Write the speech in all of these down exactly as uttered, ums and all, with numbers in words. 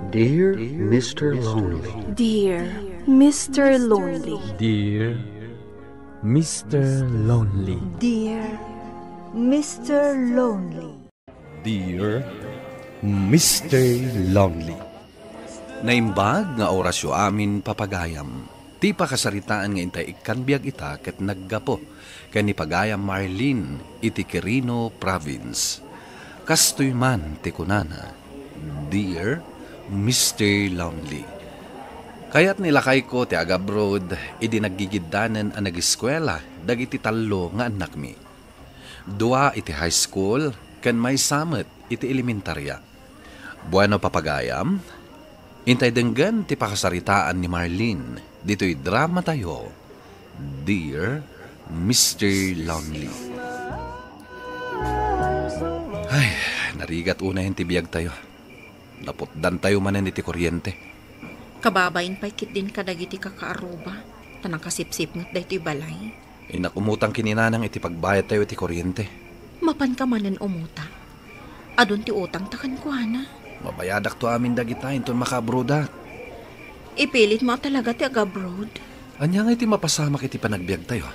Dear Mister Lonely. Dear Mister Lonely. Dear Mister Lonely. Dear Mister Lonely. Dear Mister Lonely. Naimbag nga orasyo amin, papagayam. Ti pakasaritaan nga intay ikkan biag ita ket naggapu ken ni pagayam Marlene iti Quirino Province. Kastoy man ti kunana, "Dear Mister Lonely." Kayat ni lakayko ti agabroad idi naggigiddanen a nageskuela dagiti tallo nga annakmi. Dua iti high school ken maysa met iti elementaria. Bueno, papagayam, intay denggen ti pakasaritaan ni Marlene ditoy dramatayo, Dear Mister Lonely. Ay, narigat unayen ti biagtayo. Naputdantayo manen iti kuryente. Kababain pay ketdin kadagiti kakaaruba, ta nakasipsipnget daytoy balay. Innak umutang ken ni Nanang iti pagbayadtayo iti kuryente. Mapanka manen umutang? Adun ti utangta kenkuana. Mabayadakto amin dagita inton makaabroadak. Ipilitmo a talaga ti agabroad? Ania ngay ti mapasamak iti panagbiagtayo?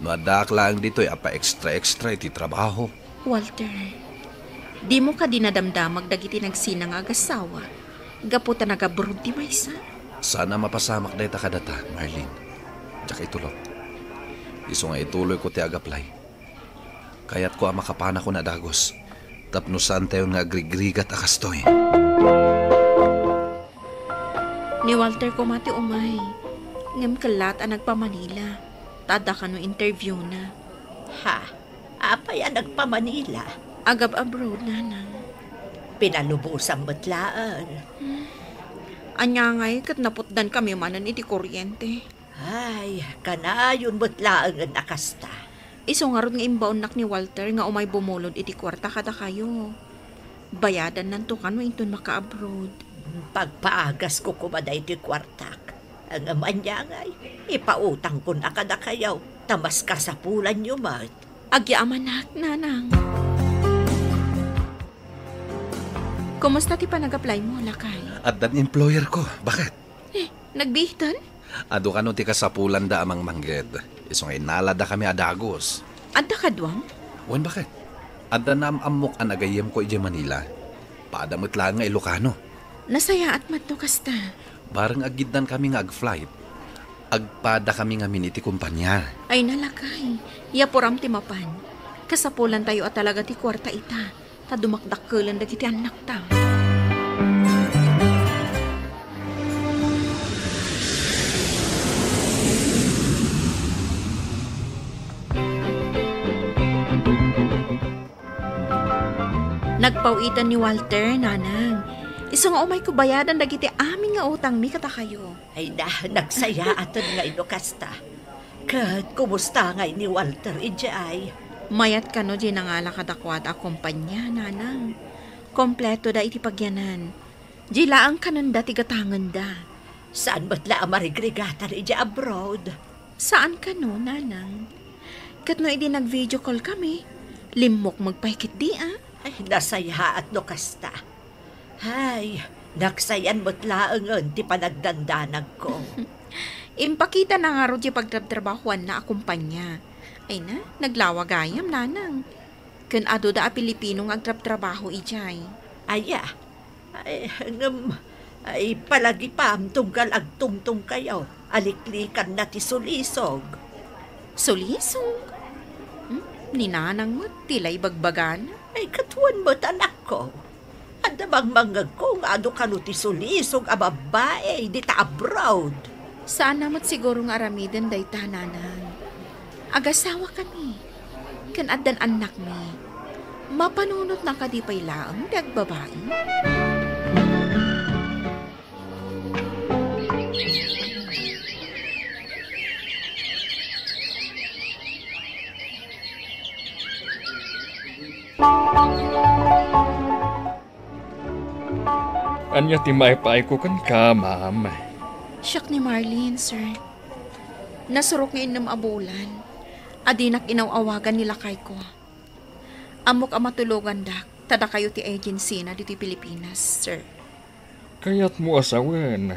No addaak laeng ditoy a pa-extra-extra iti trabaho. Walter, dimo kadi nadamdamag dagiti nagsina nga agassawa gapu ta nagabroad ti maysa? Saan a mapasamak dayta kadata, Marlene. Diak itulok. Isu nga ituloyko ti agaplay. Kayatko a makapanakon a dagus tapno saantayon nga agrigrigat a kastoy. Ni Walter koma ti umay, ngem kellat a nagpa-Manila, ta adda kano interviewna. Ha? Apay a nagpa-Manila? Agab-abroad, Nanang. Pinalubosam met laeng. Hmm. Ania ngay ket naputdankami manen iti kuryente. Ay, kanayon met laengen a kasta. Isu ngarud nga imbaonnak ni Walter nga umay bumulod iti kuarta kadakayo. Bayadannanto kano inton makaabroad. Pagpaagasko koma daytoy kuartak. Ngem ania ngay, ipautangkon a kadakayo, ta mas kasapulanyo met. Agyamanak, Nanang. Kumusta ti panagaplaymo, lakay? Addan employerko. Bakit? Eh, nagbiitan? Adu kano ti kasapulanda a mangmangged. Isu nga innaladakami a dagus. Adda kaduam? Wen, bakit? Adda naam-ammok a nagayyemko idiay Manila. Pada met laeng nga Ilocano. Nasayaat met no kasta. Bareng aggiddankami nga ag-flight, agpadakami ngamin iti kompania. Ay, nalakay. Yapuram ti mapan. Kasapulantayo a talaga ti kuarta ita, ta dumakdakkelen dagiti annakta. Nagpaw-itan ni Walter, Nanang. Isu nga umayko bayadan dagiti amin nga utangmi kadakayo. Ay na, nagsayaaten ngay no kasta. Ket kumusta ngay ni Walter idiay? Mayat kano diay nangala kadakuada a kompania, Nanang. Kompletoda iti pagyanan. Diay laeng kanenda ti gatangenda. Saan met la a marigrigatan idiay abroad? Saan kano, Nanang. Ket no idi nag-video call kami, limmukmeg pay ketdi a. Ay, nasayaat no kasta. Ay, nagsayan met laengen ti panagdandanagko. Impakitana ngarud diay pagtrabtrabahoanna a kompania. Ay na, naglawa gayam, Nanang. Ken aduda a Pilipino nga agtrabtrabaho idiay. Aya, ay, ngem, ay, palagipam tunggal agtungtongkayo a liklikanna ti sulisog. Sulisog? Hmm? Ni Nanang met ti la ibagbagana? Ay, ket wen met, anakko. Adda mangmangngegko nga adu kano ti sulisog a babbai dita abroad. Saanna met siguro nga aramiden dayta, Nanang. Agasawakami, ken addan annakmi. Mapanunotna kadi pay laeng ti agbabai? Ania ti maipaayko kenka, ma'am? Siak ni Marlene, sir. Nasurok nga innem a bulan a dinak inaw-awagan ni lakayko. Ammok a matulogandak, ta dakayo ti agency-na ditoy Pilipinas, sir. Kayatmo a sawen,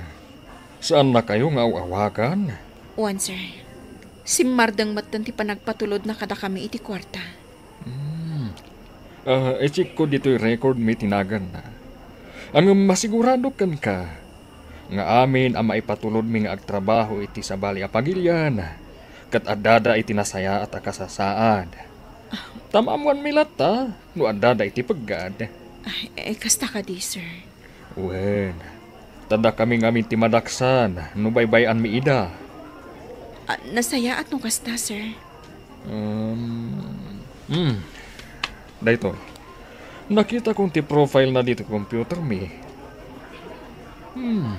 saannakayo nga aw-awagan? Wen, sir. Simmardeng metten ti panagpatulodna kadakami iti kuarta. Hmm. Ah, i-checkko ditoy record mi ti naganna. Ngem masiguradok kenka nga amin a maipatulodmi nga agtrabaho iti sabali a pagilian, ket addada iti nasayaat a kasasaad. Tam-ammoanmi latta no addada iti peggad. Ay, eh, kasta kadi, sir? Wen, ta dakami ngamin ti madaksan no baybay-anmi ida. Ah, nasayaat no kasta, sir. Um, hmm. Daytoy. Nakitakon ti profile na ditoy computer mi. Hmm.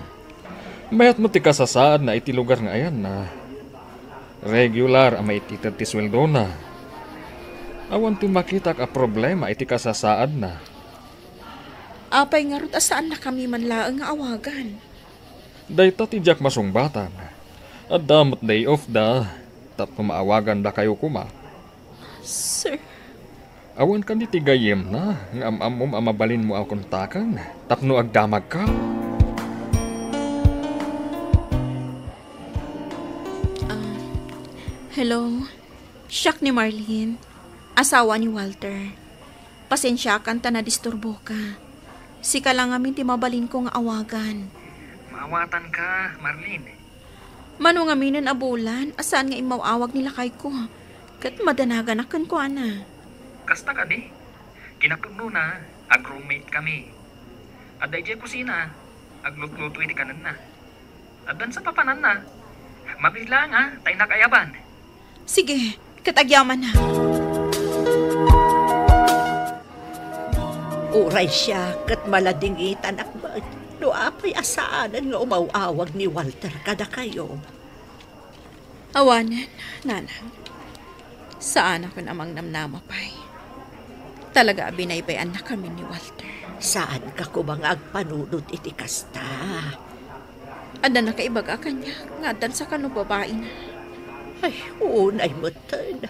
Mayat met ti kasasaadna iti lugar nga ayanna. Regular a maitited ti sueldona. Awan ti makitak a problema iti kasasaadna. Apay ngarud a saannakami man laeng nga awagan? Dayta ti diak masungbatan. Adda met day off da, tapno maawagandakayo koma. Sir. Awan kadi ti gayyemna nga am-ammom a mabalinmo a kontaken tapno agdamagka? Ah, hello. Siak ni Marlene, asawa ni Walter. Pasensiakan ta nadisturboka. Sika la ngamin ti mabalinko nga awagan. Maawatanka, Marlene. Mano ngaminen a bulan a saan nga immaw-awag ni lakayko, ket madanaganak kenkuana. Kasta kadi? Kinapugnona, ag-roommate kami. Adda idiay kusina, aglutluto iti kanenna. Addan sa papananna. Mabiit laeng a, ta innak ayaban. Sige, ket agyamanak. Uray siak ket maladingitanak met no apay a saanen nga umaw-awag ni Walter kadakayo. Awanen, nanang. Saanakon a mangnamnama pay. Talaga a binaybay-annakamin ni Walter. Saanka koma nga agpanunot iti kasta. Adda nakaibaga kaniak nga addan sa kano babaina. Ay, unay metten.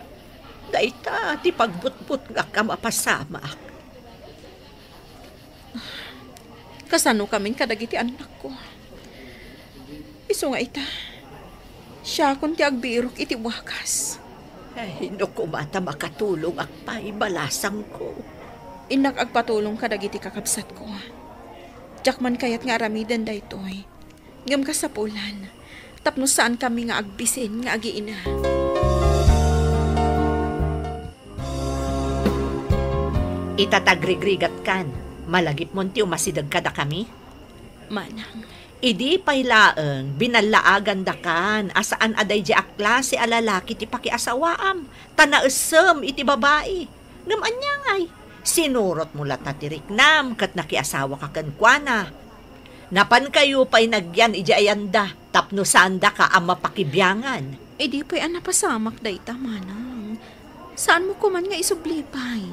Dayta ti pagbutbutngak a mapasamak. Kasanokamin kadagiti annakko? Isu nga ita, siakon ti agbirok iti buagas. Ay, no koma ta makatulongak pay, balasangko. Innak agpatulong kadagiti kakabsatko. Diak man kayat nga aramiden daytoy. Ngem kasapulan, tapno saankami nga agbisin nga agiina. Ita ta agrigrigatkan, malagipmon ti umasideg kadakami? Manang. Idi pay laeng, binallaagandakan a saan a daydi a klase a lalaki ti pakiasawaam, ta naessem iti babai. Ngem ania ngay? Sinurotmo latta ti riknam ket nakiasawaka kenkuana. Napankayo pay nagyan idiay ayanda tapno saandaka a mapakibiangan. Idi pay a napasamak dayta, manang. Saanmo koman nga isubli pay?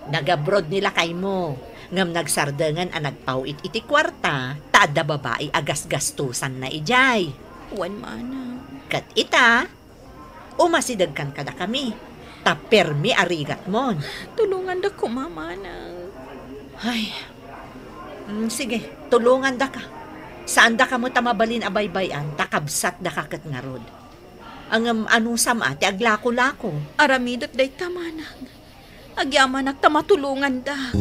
Nag-abroad ni lakaymo, ngem nagsardengen a nagpaw-it iti kuarta ta adda babai a gasgastosanna idiay. Wen, manang. Ket ita, umasidegkan kadakami, ta permi a rigatmon. Tulongandak koma, manang. Ay. Mm, sige, tulongandaka. Saandaka met a mabalin a baybay-an, ta kabsatdaka ket ngarud. Ngem anusam a ti aglakolako? Aramidek dayta, manang. Agyamanak ta matulongandak.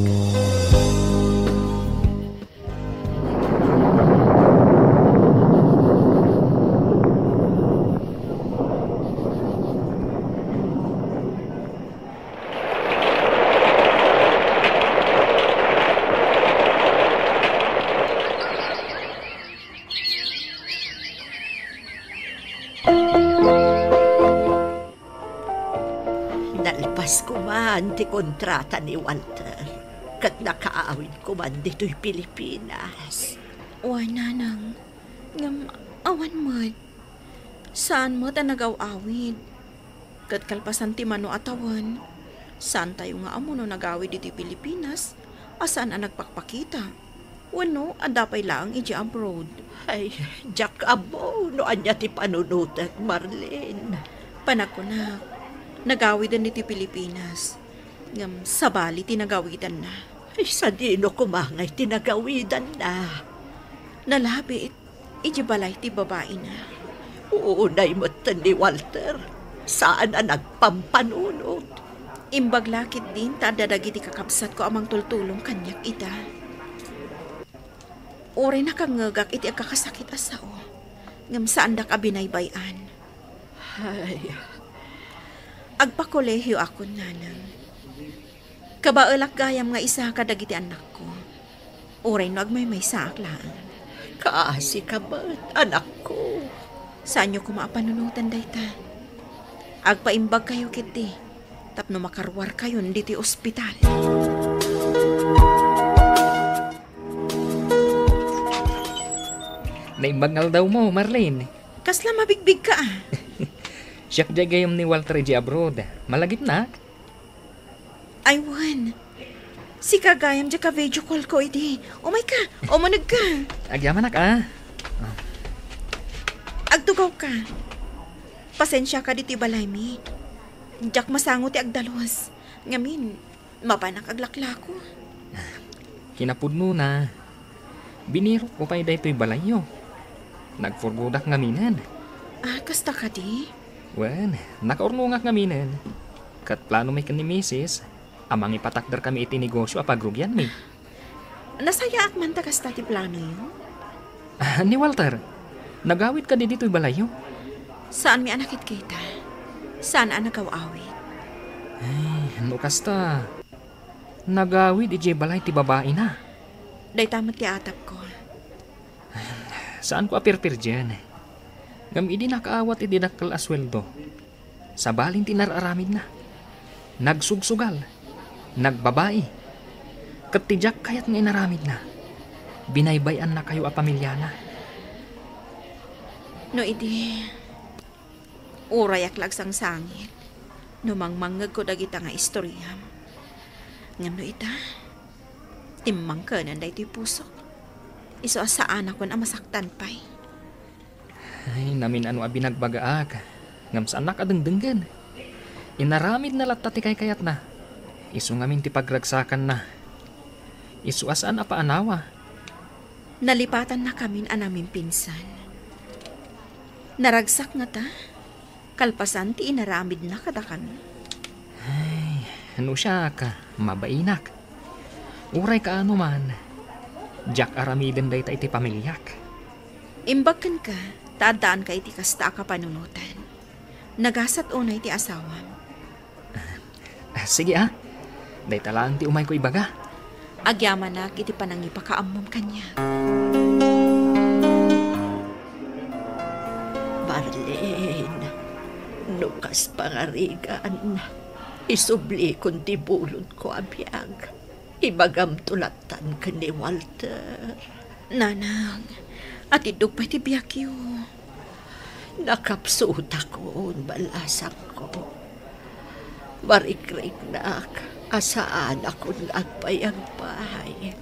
Nalpas koman ti kontrata ni Walter, ket nakaawid koman ditoy Pilipinas. Wen, nanang, ngem awan met. Saan met a nagaw-awid. Ket kalpasan ti mano a tawen, saantayo nga ammo no nagawid iti Pilipinas a saan a nagpakpakita. Wenno, adda pay laeng idiay abroad. Ay, diak ammo no ania ti panunotek, Marlene. Panagkunak, nagawiden iti Pilipinas. Ngem sabali ti nagawidanna. Ay, sadino koma ngay ti nagawidanna? Nalabit iti balay ti babaina. Unay metten ni Walter. Saan a nagpampanunot. Imbag la ketdin ta adda dagiti kakabsatko a mangtultulong kaniak ita. Uray nakangngegak iti agkakasakit a sao, ngem saandak a binaybay-an. Ay. Agpakolehiyoakon, nanang. Kabaelak gayam nga isaka dagiti annakko. Uray no agmaymaysaak laeng. Kaasi ka met, anakko. Saanyo koma a panunoten dayta. Agpaimbagkayo ketdi tapno makaruarkayon ditoy ospital. Naimbag nga aldawmo, Marlene. Kasla mabigbigka, a? Siak diay gayyem ni Walter idiay abroad. Malagipnak? Ay, wen. Sika gayam diay ka-video call ko idi. Umayka, umunegka. Agyamanak, a. Agtugawka. Pasensiaka ditoy balaymi. Diak masango ti agdalus. Ngamin, mapanak aglaklako. Kinapudnona, binirokko pay daytoy balayyo. Nagpurgodak ngaminen. A, kasta kadi? Wen, nakaurnongak ngaminen. Ket plano mi ken ni Misis a mangipatakderkami iti negosio a pagrugianmi. Nasayaat man ta kasta ti planoyo? A, ni Walter, nagawid kadi ditoy balayyo? Saanmi a nakitkita. Saan a nagaw-awid. Ay, no kasta, nagawid idiay balay ti babaina. Dayta met ti atapko. Saanko a pirpirdien. Ngem idi nakaawat iti dakkel a sueldo, sabali ti inar-aramidna. Nagsugsugal, nagbabai, ket ti diak kayat nga inaramidna, binaybay-annakayo a pamiliana. No idi, urayak la agsangsangit no mangmangngegko dagita nga istoriam. Ngem no ita, timmangkenen daytoy pusok. Isu a saanakon a masaktan pay. Ay, namin-ano a binagbagaak, ngem saannak a dengdenggen. Inaramidna latta ti kaykayatna. Isu ngamin ti pagragsakanna. Isu a saan a paanawa. Nalipatannakamin a namimpinsan. Naragsak ngata, kalpasan ti inaramidna kadakami. Ay, no siak, mabainak. Uray kaano man, diak aramiden dayta iti pamiliak. Imbag kenka, ta addaanka iti kasta a kapanunotan. Nagasat unay ti asawam. Ah, sige, a. Dayta laeng ti umayko ibaga. Agyamanak iti panangipakaammom kaniak. Marlene, no kas pangarigan, isublikon ti bulonko a biag. Ibagamto lattan ken ni Walter. Nanang, atiddog pay ti biagyo. Nakapsutakon, balasangko. Marikriknak a saanakon nga agpayagpay.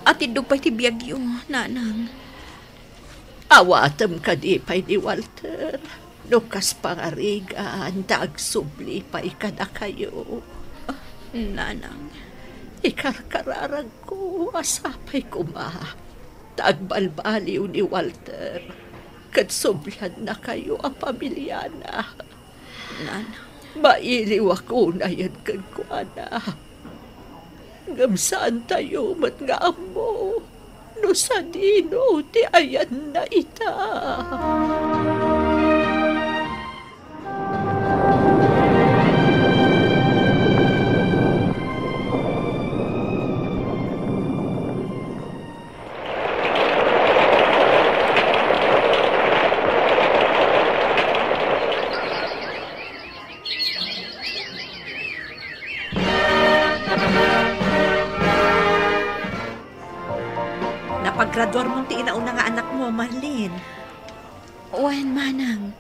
Atiddog pay ti biagyo, nanang. Awatem kadi pay ni Walter, no kas pangarigan ta agsubli pay kadakayo. Nanang. Ikarkararagko a sapay koma ta agbalbaliw ni Walter ket subliannakayo a pamiliana. Nanang. Mailiwak unayen kenkuana. Ngem saantayo met nga ammo no sadino ti ayanna ita. Napagraduarmon ti inauna nga anakmo, Marlene? Wen, manang.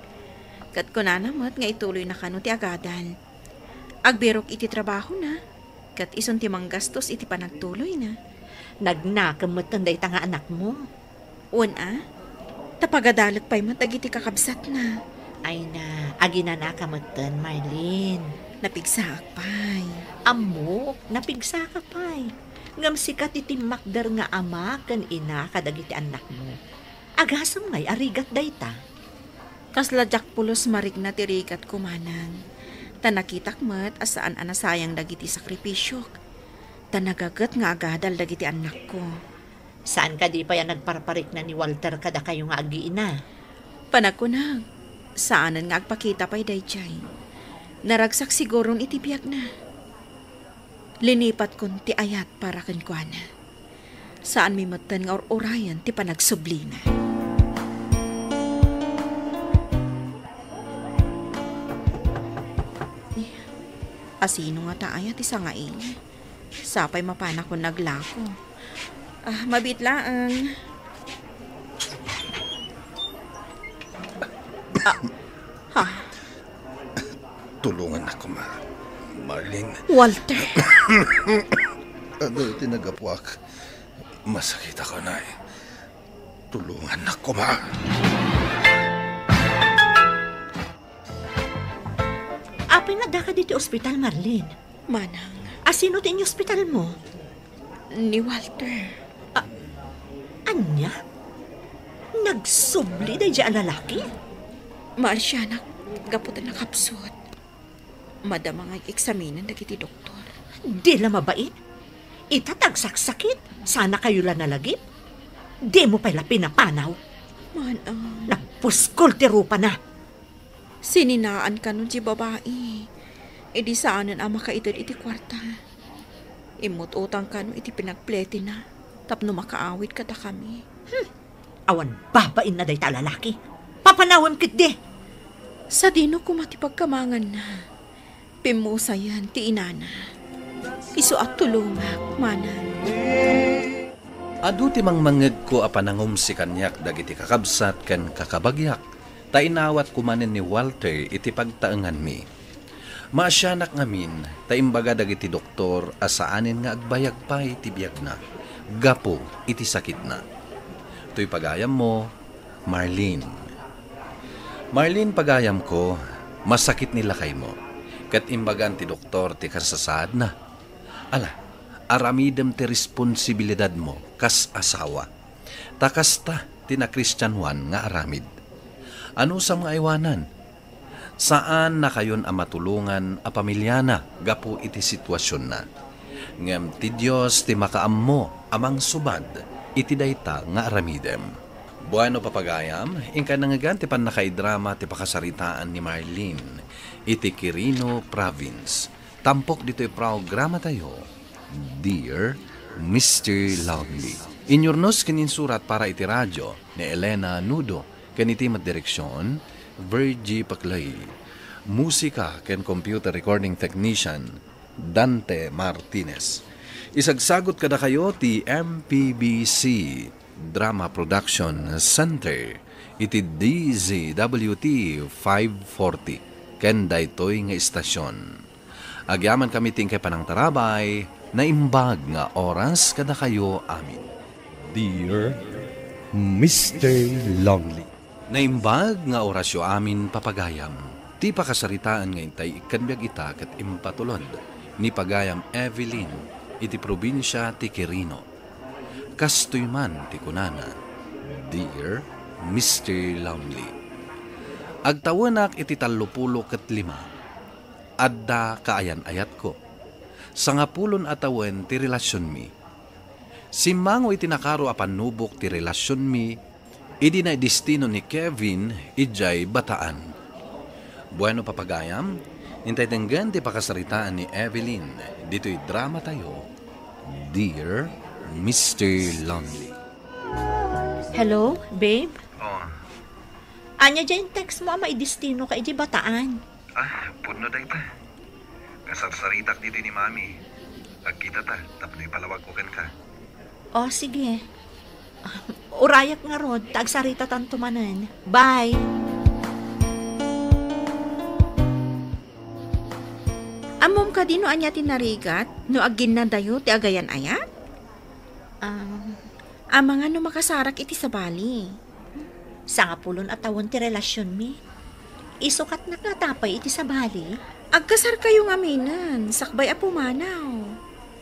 Ket kunana met nga ituloyna kano ti agadal. Agbirok iti trabahona, ket isun ti manggastos iti panagtuloyna. Nagnakem metten dayta nga anakmo. Wen a, ta pagadalek pay met dagiti kakabsatna. Ay na, aginanaka metten, Marlene. Napigsaak pay. Ammok, napigsaka pay. Ngem sika ti timmakder nga ama ken ina kadagiti annakmo. Agasem ngay a rigat dayta. Kasla diak pulos marikna ti rigatko, manang. Ta nakitak met a saan a nasayang dagiti sakripisiok. Ta nagaget nga agadal dagiti annakko. Saan kadi pay a nagparparikna ni Walter kadakayo nga agina? Panagkunak, saanen nga agpakita pay daydiay. Naragsak siguron iti biagna. Linipatkon ti ayat para kenkuana. Saanmi metten nga ur-urayen ti panagsublina. Asino ngata aya ti sangaili? Sapay mapanakon naglako. Ah, mabiit laeng. Ah, ha? Tulongannak koma, Marlene. Walter. Adu ti nagapuak. Masakitak unay. Tulongannak koma. Apay nga addaka ditoy ospital, Marlene? Manang. Asino ti inyospitalmo? Ni Walter. A-, ania? Nagsubli daydiay a lalaki? Maarsianak, gapu ta nakapsut. Madama nga ag-eksaminen dagiti doktor. Di la mabain. Ita ta agsaksakit, saan a kayo la nalagip. Dimo pay la pinapanaw. Manang. Nagpuskol ti rupana. Sininaan kano ti babai. Idi saanen a makaited iti kuarta. Immut-utang kano iti pinagpletina tapno makaawid kadakami. Hmm. Awan babainna dayta a lalaki. Papanawem ketdi. Sadino koma ti pagkamanganna? Pimmusayan ti inana. Isu a tulongak, manang. Adu ti mangmangngegko a panangumsi kaniak dagiti kakabsat ken kakabagiak, ta inawatko manen ni Walter iti pagtaenganmi. Maasianak ngamin ta imbaga dagiti doktor a saanen nga agbayag pay ti biagna gapu iti sakitna. Toy pagayammo, Marlene. Marlene, pagayamko, masakit ni lakaymo, ket imbagan ti doktor ti kasasaadna. Ala, aramidem ti responsibilidadmo kas asawa. Ta kasta ti nakristianoan nga aramid. Anusam nga aywanan? Saannakayon a matulongan a pamiliana gapu iti situasionna. Ngem ti Dios ti makaammo a mangsubad iti dayta nga aramidem. Bueno, papagayam, inka nangngegan ti pannakaidrama ti pakasaritaan ni Marlene iti Quirino Province. Tampok ditoy programatayo, Dear Mister Lonely. Inyurnos ken insurat para iti radio ni Elena Nudo ken iti met direksion, Virgie Paclay. Musika ken computer recording technician, Dante Martinez. Isagsagut kadakayo ti M P B C Drama Production Center iti D Z W T five forty ken daytoy nga istasion. Agyamankami ti inkay panangtarabay, naimbag nga oras kadakayo amin. Dear Mister Lonely. Naimbag nga orasyo amin, papagayam. Ti pakasaritaan nga intay ikkan biag ita ket impatulod ni pagayam Evelyn iti probinsia ti Quirino. Kastoy man ti kunana, Dear Mister Lonely. Agtawenak iti tallopulo ket lima. Adda kaayan-ayatko. Sangapulon a tawen ti relasionmi. Simmango iti nakaro a pannubok ti relasionmi idi naidestino ni Kevin idiay Bataan. Bueno, papagayam, intay denggen ti pakasaritaan ni Evelyn ditoy dramatayo, Dear Mister Lonely. Hello, babe? Oh. Ania diay text mo a maidestino ka idiay Bataan? Ah, pudno dayta. Kasarsaritak ditoy ni Mami. Agkitata tapno ipalawagko kenka. O, sige. Urayak ngarud, ta agsaritatanto manen. Bye! Ammom kadi no ania ti narigat no agginnadayo ti agayan-ayat? Ah, amangan no makasarak iti sabali. Sangapulon a tawen ti relasionmi. Isukatnak ngata pay iti sabali. Agkasarkayo ngaminen, sakbay a pumanaw.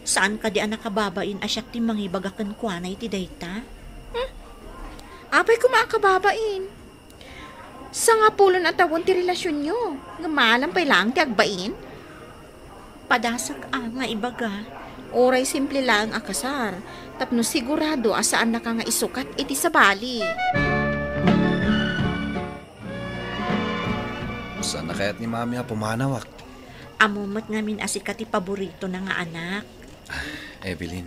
Saan kadi a nakababain a siak ti mangibaga kenkuana iti dayta? Hmm? Apay koma a kababain? Sangapulo a tawen ti relasionyo, ngem maalam pay laeng ti agbain? Padasek a nga ibaga. Uray simple laeng a kasar, tapno sigurado a saannaka nga isukat iti sabali. Saan a kayat ni Mami a pumanawak? Ammom met ngamin a sika ti paboritona nga anak. Evelyn,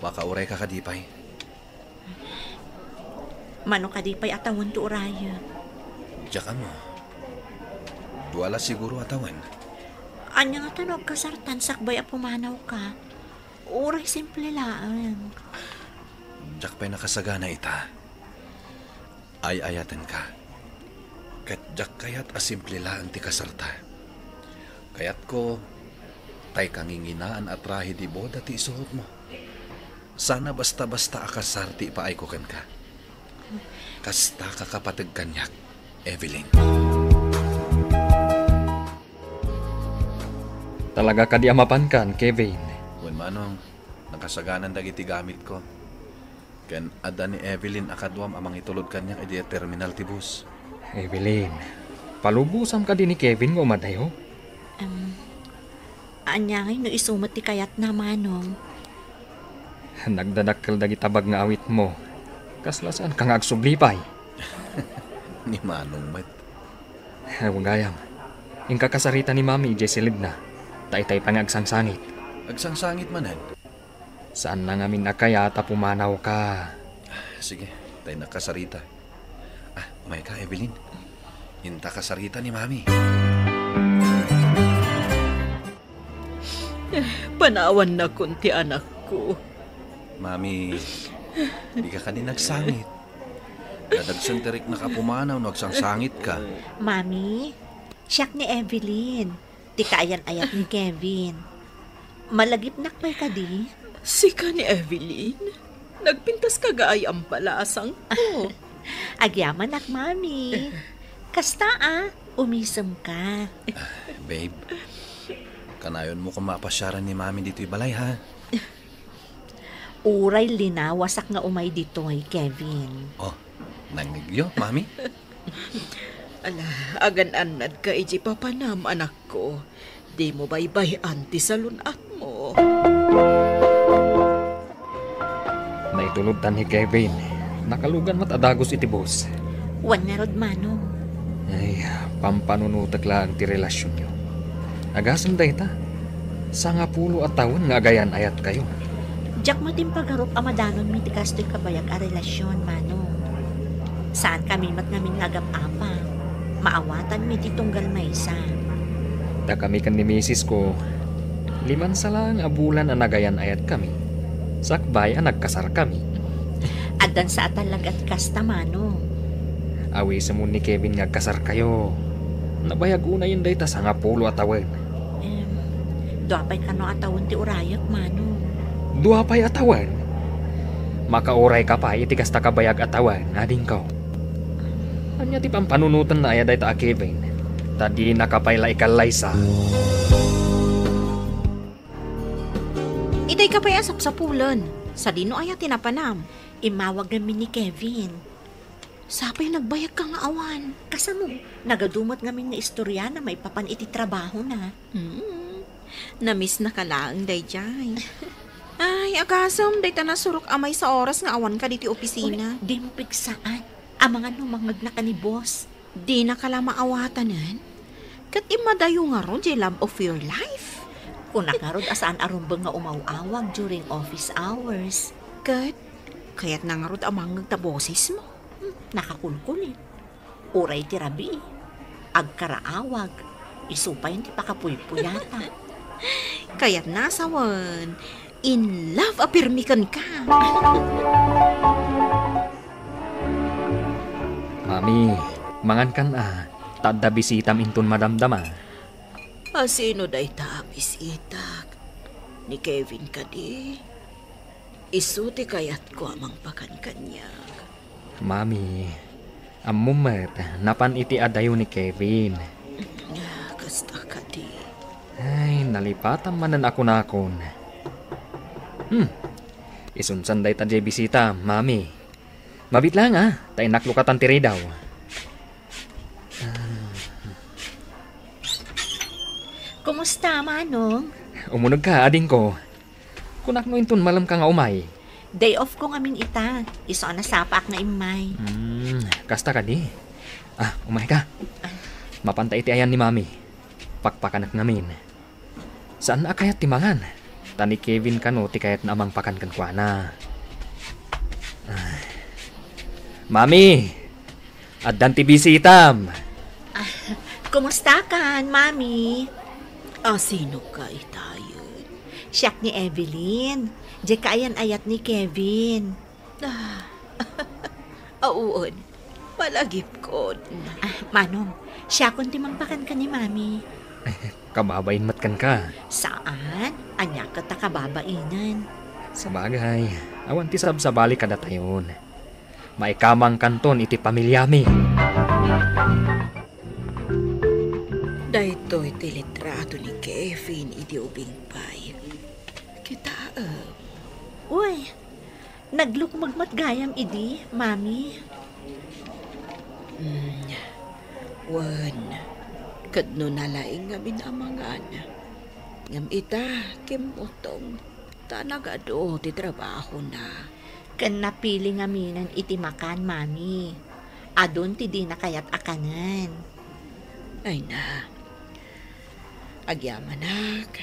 makaurayka kadi pay? Mano kadi pay a tawen ti urayek? Diak ammo. Dua la siguro a tawen. Ania ngata no agkasartan sakbay a pumanawka? Uray simple laeng. Diak pay nakasagana ita. Ay-ayatenka. Ket diak kayat a simple laeng ti kasarta. Kayatko, tay kanginginaan a trahe de boda ti isuotmo. Saan a basta-basta a kasar ti ipaayko kenka. Kasta ka kapateg kaniak, Evelyn. Talaga kadi a mapankan, Kevin? Wen, Manong, nakasaganan dagiti gamitko. Ken adda ni Evelyn a kaduam a mangitulod kaniak idiay terminal ti bus. Evelyn, palubosam kadi ni Kevin nga umadayo? Em, ania ngay no isu met ti kayatna, Manong? Nagdadakkel dagiti tabag nga awitmo. Kasla saanka nga agsubli pay? Ni Manong met. Aw gayam. Inka kasarita ni Mami idiay silibna. Ta itay pay nga agsangsangit. Agsangsangit manen? Saanna ngamin a kayat a pumanawka. Sige, tay nakasarita. Ah, umayka, Evelyn. Inta kasarita ni Mami. Panawannakon ti anakko. Mami, dika kadi nagsangit. Nadagsen ti riknak a pumanaw no agsangsangitka. Mami, siak ni Evelyn. Ti kaayan-ayat ni Kevin. Malagipnak pay kadi? Sika ni Evelyn? Nagpintas ka gaayam pala a sangko. Agyamanak, Mami. Kasta a, umisemka. Babe, kanayonmo koma a pasiaren ni Mami ditoy balay, ha? Uray linawasak nga umay ditoy, Kevin. Oh, nangngegyo, Mami? Ala, agan-annadka iti papanam, anakko. Dimo baybay-an ti salun-atmo. Naitulodtan ni Kevin. Nakalugan met a dagus iti bus. Wen ngarud, Manong. Ay, pampanunotek laeng ti relasionyo. Agasem dayta. Sangapulo a tawen nga agayan-ayatkayo. Diak met impagarup a madanonmi ti kastoy kabayag a relasion, Manong. Saankami met ngamin nga agap-apa. Maawatanmi ti tunggal maysa. Ta kami ken ni misisko, limansa laeng a bulan a nagayan-ayatkami, sakbay a nagkasarkami. Addan sa a talaga ti kasta, Manong. Awisemon ni Kevin nga agkasarkayo. Nabayag unayen dayta sangapulo a tawen. Em, dua pay kano a tawen ti urayek, Manong. Dua pay a tawen? Makaurayka pay iti kasta kabayag a tawen, adingko. Ania ti pampanunotenna aya dayta a Kevin? Ta dinaka pay la ikallaysa. Itay ka pay a sapsapulen. Sadino aya ti napanam? Immawag ngamin ni Kevin. Sapay nagbayagka nga awan. Kasano? Nagadu met ngamin nga istorya na maipapan iti trabahona. Hmm. Namisnaka laeng daydiay. Ay, agasem, dayta nasurok a maysa oras nga awanka ditoy opisina. Uy, dimo pigsaan. Amangan no mangngegnaka ni boss. Dinaka la maawatanen? Ket immadayo ngarud diay love of your life? Kunak ngarud a saan a rumbeng nga umaw-awag during office hours. Ket kayatna ngarud a mangngeg ta bosesmo? Hmm, nakakulkulit. Uray ti rabii, agkaraawag, isu pay ti pakapuypuyata. Kayatna sawen, in love a permi kenka. Mami, mangankan a, ta adda bisitam inton madamdama. A sino dayta a bisitak? Ni Kevin kadi? Isu ti kayatko a mangpakan kaniak. Mami, ammom met, napan iti adayo ni Kevin. Ah, kasta kadi. Ay, nalipatam manen a kunakon. Hmm. Isunsan dayta diay bisita, Mami. Mabit lang, ah. Ta innak lukatan ti ridaw. Kumusta, Manong? Umuneg ka, adingko. Kunak no inton malem ka nga umay. Day off ko ngamin ita. Isu a nasapaak nga immay. Hmm, kasta kadi. Ah, umay ka. Mapanta iti ayan ni Mami. Pakpakanak ngamin. Saan a kayat ti mangan? Ta ni Kevin kano ti kayatna a mangpakan kenkuana. Ah. Mami! Addan ti bisitam! Ah, kumusta kan, Mami? Ah, sino ka itayen? Siak ni Evelyn. Diay kaayan-ayat ni Kevin. Ah, awan. Malagipkon. Ah, Manong, siakon ti mangpakan ken ni Mami. Kababain met kenka. Saan? Ania ket ta kababainen? Sabagay, awan ti sabsabali kadatayon. Maikamangkanton iti pamiliami. Daytoy ti litrato ni Kevin idi ubing pay. Kitaem. Uy, naglukmeg met gayam idi, Mami. Mm, wen, ket no nalaing ngamin a mangan. Ngem ita, kimmutong, ta nagadu ti trabahona. Ken napili ngaminen iti makan, Mami. Adun ti dina kayat a kanen. Ay na. Agyamanak,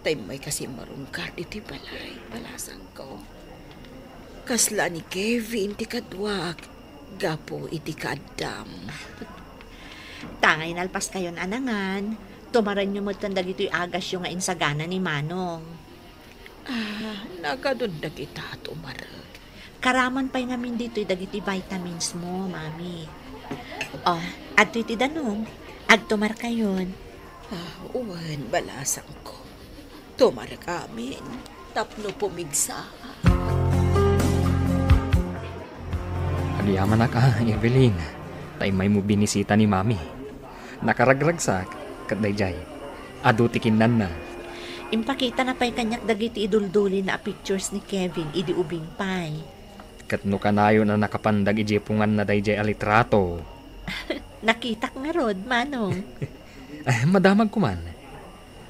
ta immay kasi marungkar iti balay, balasangko. Kasla ni Kevin ti kaduak gapu iti kaaddam. Tangay nalpaskayon a nangan, tumarenyo met ken dagitoy agasyo nga insagana ni Manong. Ah, nagadun dagita tumarek. Karaman pay ngamin ditoy dagiti vitamins mo, Mami. Oh, adtoy ti danum. Agtumarkayon. Ah, wen, balasangko. Tumarek amin tapno pumigsa. Agyamanak a, Evelyn. Ta immaymo binisita ni Mami. Nakaragragsak, ket daydiay. Adu ti kinnanna. Impakitana pay kaniak dagiti iduldulina a pictures ni Kevin idi ubing pay. Ket no kanayon a nakapandag idiay punganna daydiay a litrato. Nakitak ngarud, Manong. Eh, madamagko man.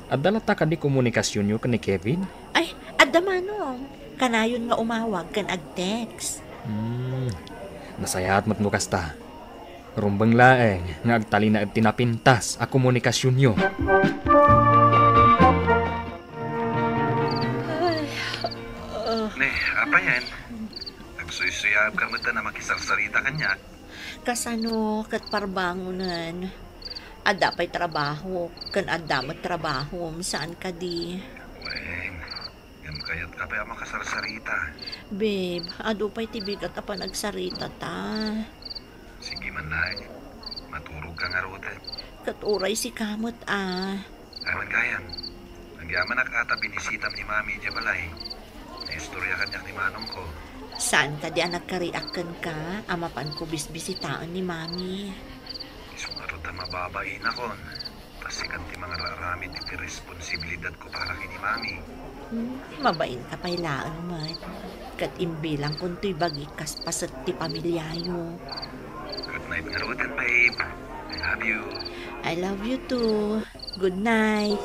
Adda latta kadi komunikasionyo ken ni Kevin? Ay, adda, Manong. Kanayon nga umawag ken ag-text. Hmm, nasayaat met no kasta. Rumbeng laeng nga agtalinaed ti napintas a komunikasionyo. Ay, ah. Ne, apayen? Agsuysuyaab ka met a makisarsarita kaniak. Kasano ket parbangonen? Adda pay trabaho, ken adda met trabahom, saan kadi? Wen, ngem kayat ka pay a makasarsarita. Babe, adu pay ti bigat a panagsaritata. Sige man laeng, maturog ka ngaruden. Ket uray sika met a. Awan gayam. Agyamanak a ta binisitam ni Mami idiay balay. Naistorya kaniak ni manongko. Saan kadi a nagkariak kenka a mapanko bisbisitaen ni Mami? Isu ngarud a mababainakon. Ta sikan ti mangararamid iti responsibilidadko para ken ni Mami. Hmm, mabainka pay laeng met. Ket imbilangkon toy bagik kas paset ti pamiliayo. Good night ngaruden, babe. I love you. I love you too. Good night.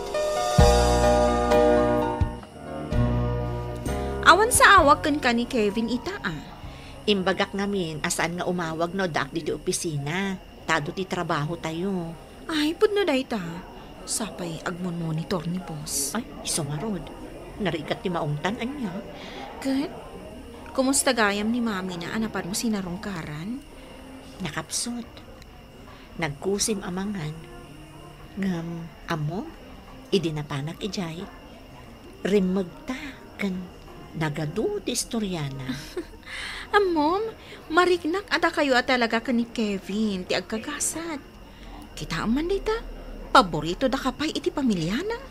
Awan sa awag kenka ni Kevin ita, a? Imbagak ngamin a saan nga umawag no addaak ditoy opisina. Ta adu ti trabahotayo. Ay, pudno dayta. Sapay agmon-monitor ni boss. Ay, isu ngarud. Narigat ti maungtan, ania? Ket, kumusta gayam ni Mami na a napanmo sinarungkaran? Nakapsut. Nagkusim a mangan. Ngem, ammom, idi napanak idiay, rimmegta ken nagadu ti istoriana. Ammom, mariknak a dakayo a talaga ken ni Kevin ti agkagasat. Kitaem man dayta, paborito daka pay iti pamiliana.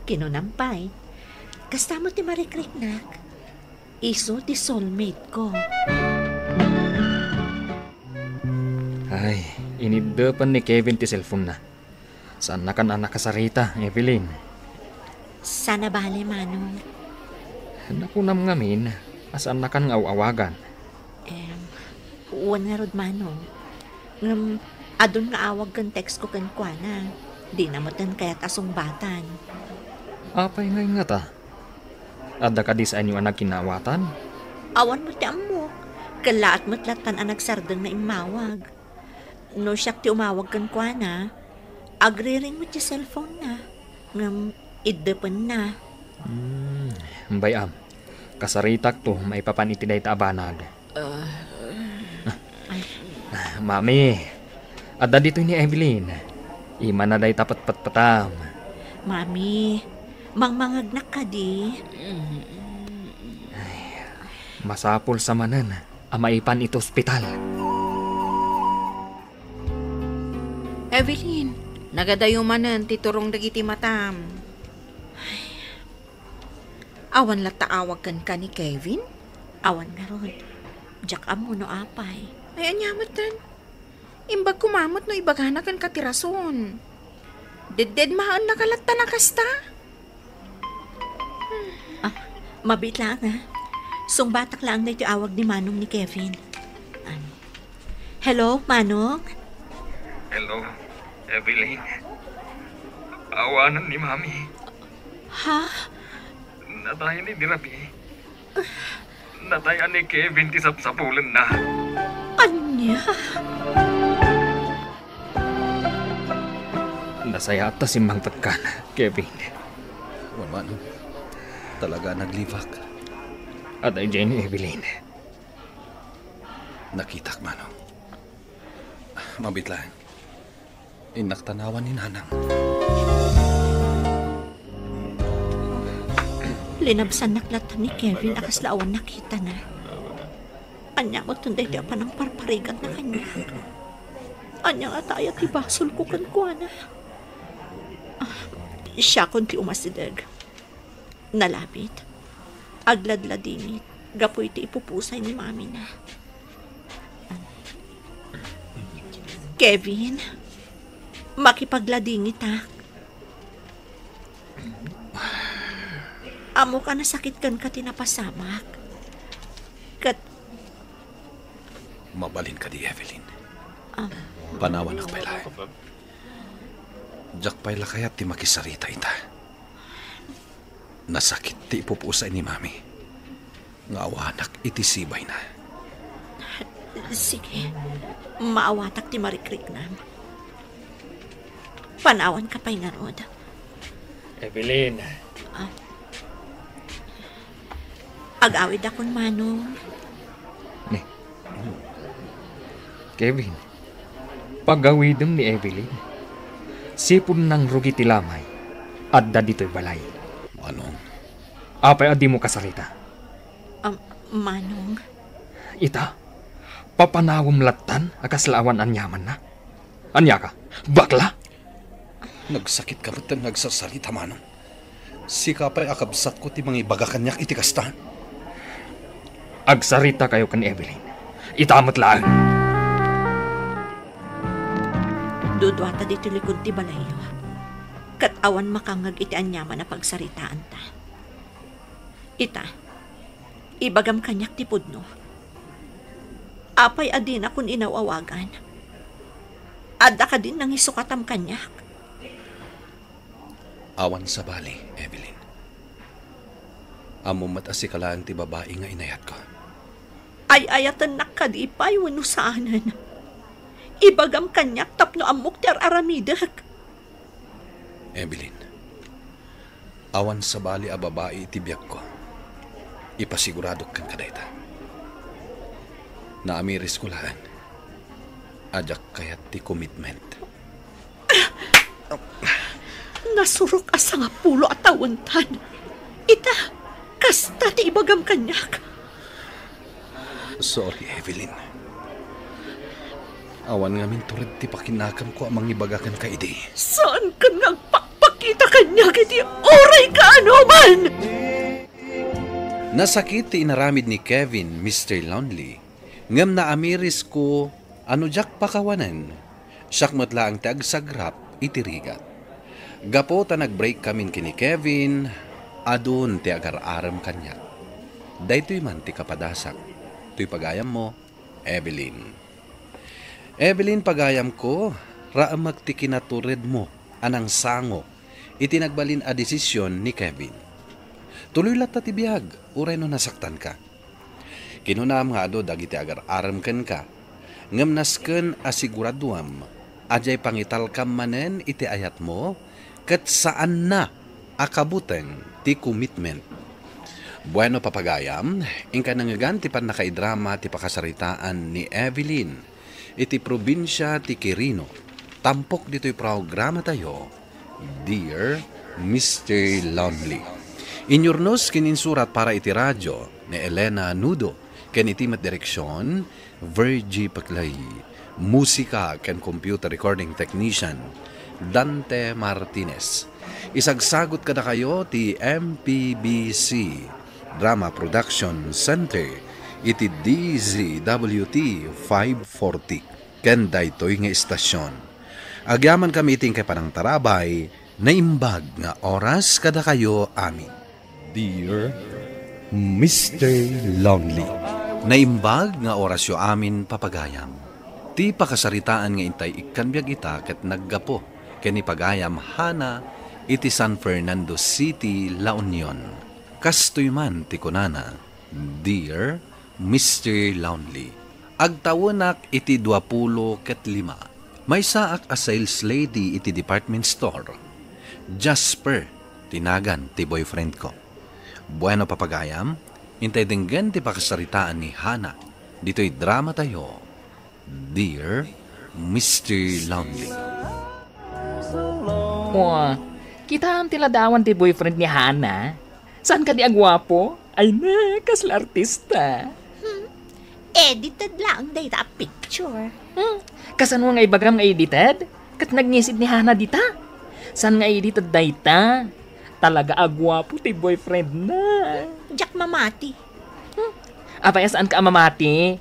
Kinunam pay, kasta met ti marikriknak. Isu ti soulmate ko. Ay, iniddepen ni Kevin ti cellphone-na. Saannakan a nakasarita, Evelyn. Saan a bale, Manong. Nakunam ngamin a saannakan nga aw-awagan. Em, wen ngarud, Manong. Ngem, adun nga awag ken text ko kenkuana. Dina met kayat a sungbatan. Apay nga ingngata? Adda kadi saanyo a nagkinnaawatan? Awan met ti ammok. Kellaat met lattan a nagsardeng nga immawag. No siak ti umawag kenkuana, agriring met ti cellphone-na. Ngem, iddepenna. Hmm, bay-am. Kasaritakto maipapan iti dayta a banag. Ah. Ay. Ah, Mami, adda ditoy ni Evelyn. Imana dayta petpetpetam. Mami, mangmangegnak kadi? Ay, masapul sa manen a maipan iti ospital. Evelyn, nagadayo manen ti turong dagiti matam. Awan latta awag kenka ni Kevin? Awan ngarud. Diak ammo no apay. Ay, ania metten? Imbag koma met no ibagana kenka ti rason. Deddedmaennaka latta a kasta? Ah, mabiit laeng, ah. Sungbatak laeng daytoy awag ni Manong ni Kevin. Ano? Hello, Manong? Hello, Evelyn. Awanen ni Mami. Ha? Natayen idi rabii. Natay-an ni Kevin ti sapsapulenna. Ania? Nasayaat ta simmangpetkan, Kevin. Wen, Manong. Talaga a naglibak. Adda idiay ni Evelyn. Nakitak, Manong. Mabiit laeng. Innak tanawan ni Nanang. Linabsannak latta ni Kevin a kasla awan nakitana. Ania metten daytoy a panangparparigatna kaniak? Ania ngata aya ti basolko kenkuana? Ah, siakon ti umasideg. Nalabit. Agladladingit gapu iti ipupusay ni mamina. Kevin, makipagladingitak. Ammok a nasakit kenka ti napasamak. Ket Mabalin kadi, Evelyn? Ah. Panawanak pay laeng. Diak pay la kayat ti makisarita ita. Nasakit ti ipupusay ni Mami nga awanak iti sibayna. Sige, maawatak ti marikriknam. Panawanka pay ngarud. Evelyn. Ah. Agawidakon, Manong. Ni. Kevin, pagawidem ni Evelyn. Sipud nang rugi ti lamay, adda ditoy balay. Manong. Apay a dimo kasarita? Am, Manong. Ita, papanawem lattan a kasla awan aniamanna? Ania ka? Bakla? Nagsakit ka met ta nagsarsarita, Manong. Sika pay a kabsatko ti mangibaga kaniak iti kasta. Agsarita kayo ken Evelyn. Ita met laeng. Duduata ditoy likud ti balayyo. Ket awan makangngeg iti aniaman a pagsaritaanta. Ita, ibagam kaniak ti pudno. Apay a dinakon inaw-awagan? Adda kadin nangisukatam kaniak? Awan sabali, Evelyn. Ammom met a sika laeng ti babai nga inayatko. Ay-ayatennak kadi pay wenno saanen? Ibagam kaniak tapno ammok ti ar-aramidek. Evelyn, awan sabali a babai iti biagko. Ipasiguradok kenka dayta. Naamirisko laeng a diak kayat ti commitment. Nasurok a sangapulo a tawentan. Ita, kasta ti ibagam kaniak. Sorry, Evelyn. Awan ngamin tured ti pakinakamko a mangibaga kenka idi. Saankan nga agpakpakita kaniak iti uray kaanoman! Nasakit ti inaramid ni Kevin, Mister Lonely, ngem naamirisko a no diak pakawanen, siak met laeng ti agsagrap iti rigat. Gapu ta nag-break kamin ken ni Kevin, adun ti agar-arem kaniak. Daytoy man ti kapadasak. Toy pagayammo, Evelyn. Evelyn, pagayamko, raamek ti kinaturedmo a nangsango iti nagbalin a desisyon ni Kevin. Tuloy latta ti biag, uray no nasaktanka. Kinunam nga adu dagiti agar-arem kenka, ngem nasken a siguraduam a diay pangitalkam manen iti ayatmo ket saanna a kabuteng ti commitment. Bueno, papagayam, inka nangngegan ti pannakaidrama ti pakasaritaan ni Evelyn iti probinsia ti Quirino, tampok ditoy programatayo, Dear Mister Lonely. Inyurnos ken insurat para iti radio ni Elena Nudo, ken iti met direksion, Virgie Paclay. Musika ken computer recording technician, Dante Martinez. Isagsagut kadakayo ti M P B C Drama Production Center iti D Z W T five forty ken daytoy nga istasyon. Agyamankami iti inkay panangtarabay, naimbag nga oras kadakayo amin. Dear Mister Lonely. Naimbag nga orasyo amin, papagayam. Ti pakasaritaan nga intay ikkan biag ita ket naggapu ken ni pagayam Hana iti San Fernando City, La Union. Kastoy man ti kunana, Dear Mister Lonely, agtawenak iti duapulo ket lima. Maysaak a sales lady iti department store. Jasper ti nagan ti boyfriendko. Bueno, papagayam, intay denggen ti pakasaritaan ni Hana ditoy dramatayo, Dear Mister Lonely. Wa, kitaem ti ladawan ti boyfriend ni Hana. Saan kadi a guapo? Ay na, kasla artista. Hmm. Edited laeng dayta a picture. Hmm. Kasano nga ibagam nga edited? Ket nagngisit ni Hana dita. Saan nga edited dayta? Talaga a guapo ti boyfriend na. Diak mamati. Hmm. Apay a saan ka a mamati?